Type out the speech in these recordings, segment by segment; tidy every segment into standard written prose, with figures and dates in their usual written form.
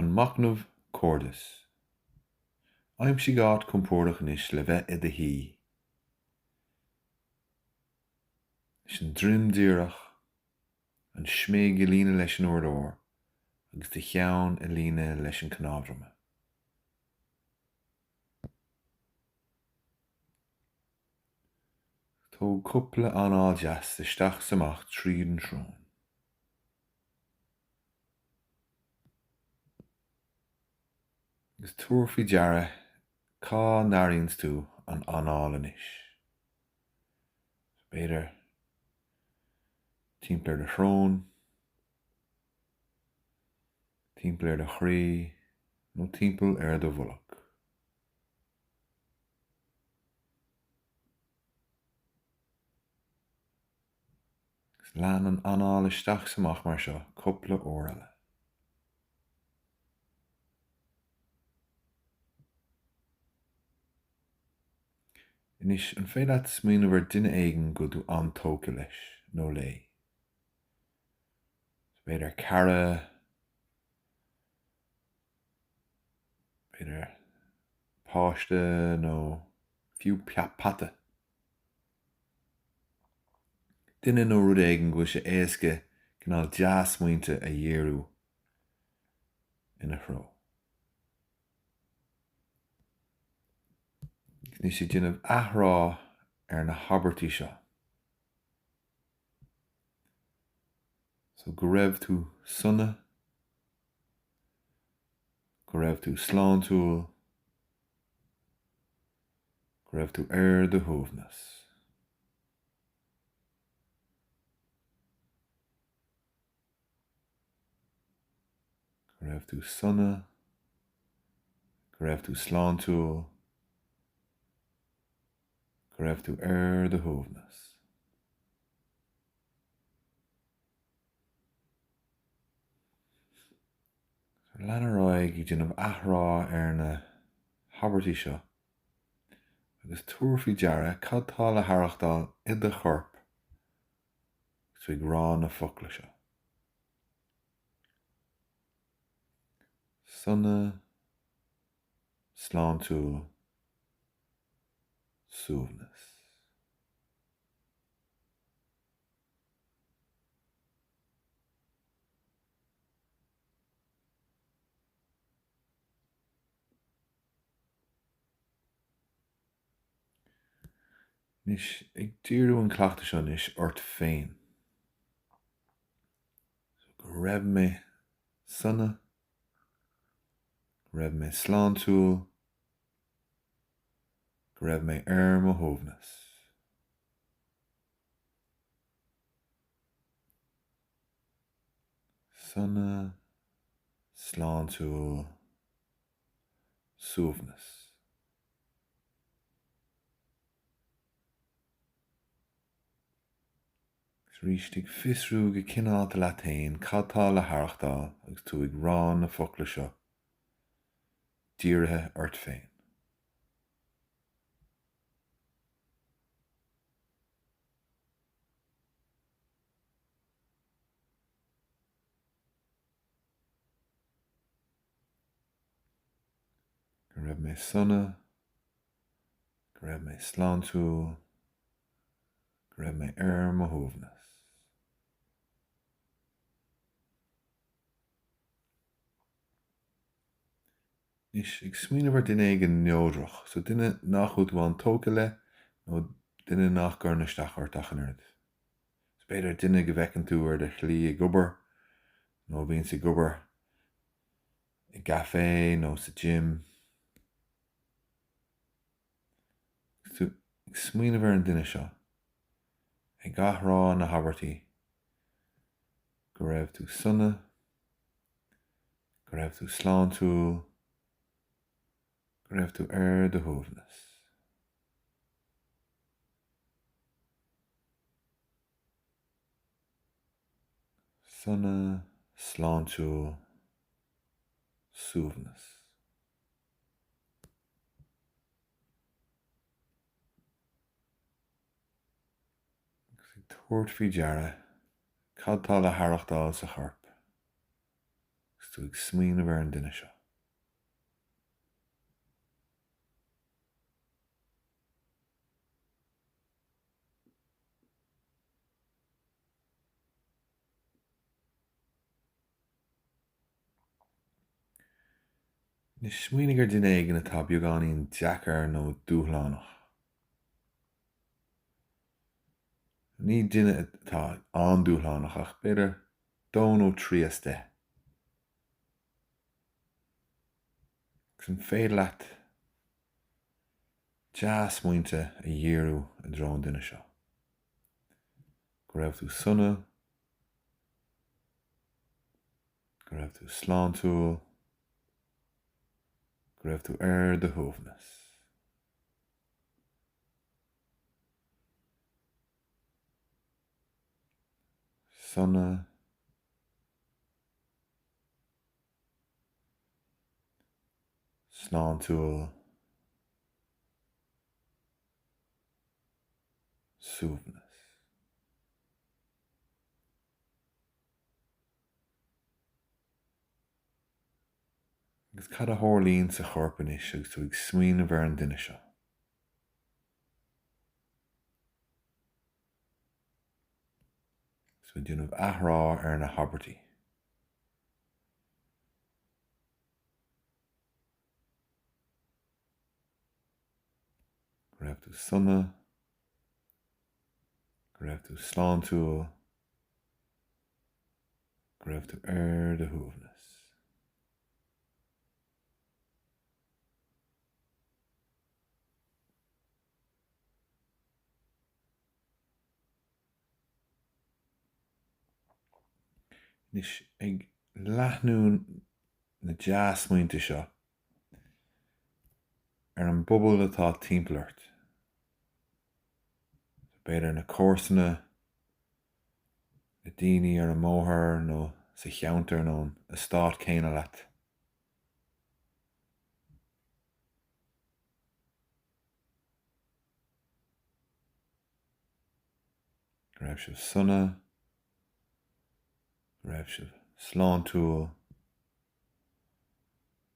An Machnamh Cairdis. Aimsigh áit compordach anois le bheith i do shuí. Leis an droim díreach, an smig i líne leis an urlár agus do cheann i líne leis an cnámh droma. Tóg cúpla anáil deas isteach 's amach tríd an srón. Agus tabhair faoi deara cá n-airíonns tú an anáil anois. B'fhéidir timpeall ar do shrón, timpeall ar do chroí nó timpeall ar do bholg. Agus lean an anáil isteach 's amach mar seo cúpla uair eile. Anois, an féidir leat smaoineamh ar duine éigin go bhfuil tú an-tógtha leis nó léi? B'fhéidir cara, b'fhéidir páiste nó fiú peata. Duine nó rud éigin go bhfuil sé éasca cineál dea-smaointe a dhíriú ina threo. Anois ag déanamh athrá ar na habairtí seo. So go raibh tú sona, go raibh tú sláintiúil, Go raibh tú ar do shuaimhneas. Go raibh tú sona. Go raibh tú sláintiúil. Go raibh tú ar do shuaimhneas. Lean ar aghaidh ag déanamh athrá ar na habairtí seo agus tabhair faoi deara cad tá le haireachtáil i do chorp agus tú ag rá na focla seo. Sona, sláintiúil, suaimhneas. Anois, ag díriú an cleachtadh seo anois ort féin. So, go raibh mé sona, go raibh mé sláintiúil, go raibh mé ar mo shuaimhneas. Sona, sláintiúil, suaimhneas. Agus arís ag fiosrú go cineálta leat féin cad tá le haireachtáil agus tú ag rá na focla seo dírithe ort féin. Go raibh mé sona, go raibh mé sláintiúil, go raibh mé ar mo shuaimhneas. Anois, ag smaoineamh ar duine éigin neodrach, so duine nach bhfuil tú an-tógtha le nó duine nach gcuireann isteach ort ach an oiread. So b'fhéidir duine go bhfeiceann tú ar do shlí ag obair nó a bhíonns ag obair i gcaife nó sa gym. Agus tú ag smaoineamh ar an duine seo, ag athrá na habairtí go raibh tú sona, go raibh tú sláintiúil, go raibh tú ar do shuaimhneas. Sona, sláintiúil, suaimhneas. Agus ag tabhairt faoi deara cad tá le haireachtáil sa chorp. Agus tú ag smaoineamh ar an duine seo. Anois smaoinigh ar duine éigin atá beagáinín deacair nó dúshlánach. Ní duine atá an-dúshlánach ach b'fhéidir dó nó 3 as 10. Agus an féidir leat dea-smaointe a dhíriú i dtreo an duine seo? Go raibh tú sona, go raibh tú sláintiúil, go raibh tú ar do shuaimhneas. Sona, sláintiúil, suaimhneas. Agus cad a tharlaíonn sa chorp anois agus tú ag smaoineamh ar an duine seo? Agus tú ag déanamh athrá ar na habairtí. Go raibh tú sona, go raibh tú sláintiúil, go raibh tú ar do shuaimhneas. Anois, ag leathnú na dea-smaointe seo ar an bpobal atá timpeall ort, b'fhéidir na comharsana, na daoine ar an mbóthar nó sa cheantar nó an eastát céanna leat. Go raibh sibh sona, go raibh sibh sláintiúil,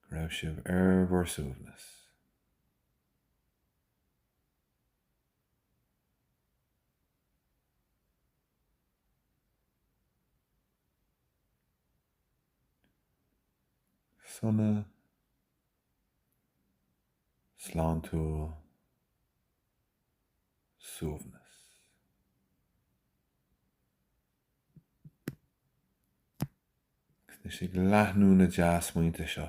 go raibh sibh ar bhur suaimhneas. Sona, sláintiúil, suaimhneas. Agus anois ag leathnú na dea-smaointe seo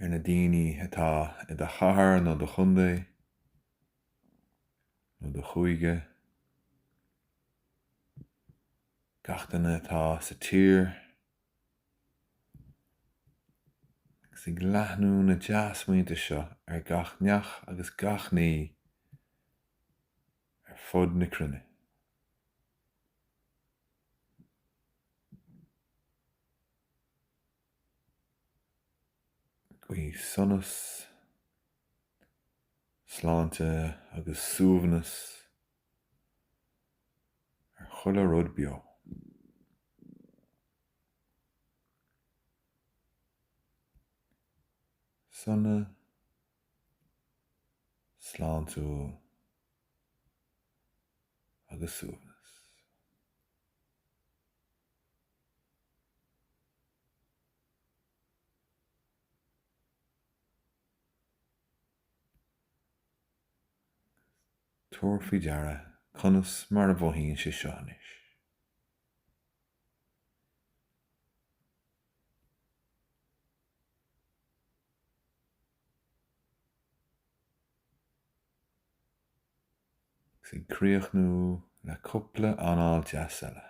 ar na daoine atá i do chathair nó do chontae nó do chúige, gach duine atá sa tír, Agus ag leathnú na dea-smaointe seo ar gach neach agus gach ní ar fud na cruinne. Guí sonas, sláinte agus suaimhneas ar chuile rud beo. Sona, sláintiúil agus suaimhneas. Tabhair faoi deara conas mar a mhothaíonn sé seo anois. Agus ag críochnú le cúpla anáil deas eile.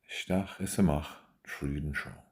Isteach is amach tríd an srón.